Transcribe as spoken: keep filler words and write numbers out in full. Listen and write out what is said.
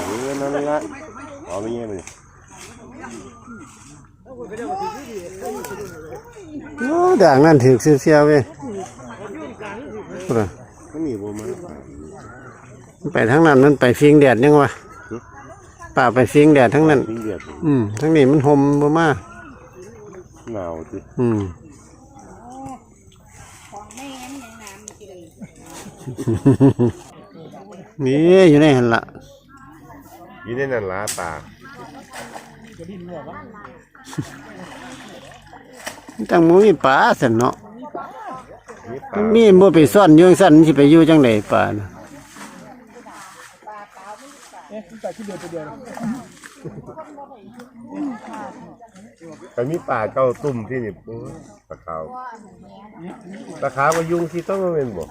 เออ นั่นละ เอาไปเงี้ยไป โอ้ ด่างนั่นถืกเสียวๆเว้ย พุ้นน่ะ มันหนีบ่มา มันไปทางนั้น มันไปฟิงแดดยังวะ หึ ป่าไปฟิงแดดทั้งนั้น ฟิงแดด อืม ทั้งนี้มันห่มบ่มา หนาวสิ อืม นี่อยู่ในหันละ อยู่ในนั้นละป่า ตั้งบ่มีปลาซั่นเนาะ มีปลา มันมีบ่ไปซ่อนอยู่ซั่น มันสิไปอยู่จังได๋ปลาน่ะ แต่มีปลาเก้าตุ่มที่นี่ โอ้ย ปลาขาว ปลาขาวก็ยุงที่ต้องเป็นบ่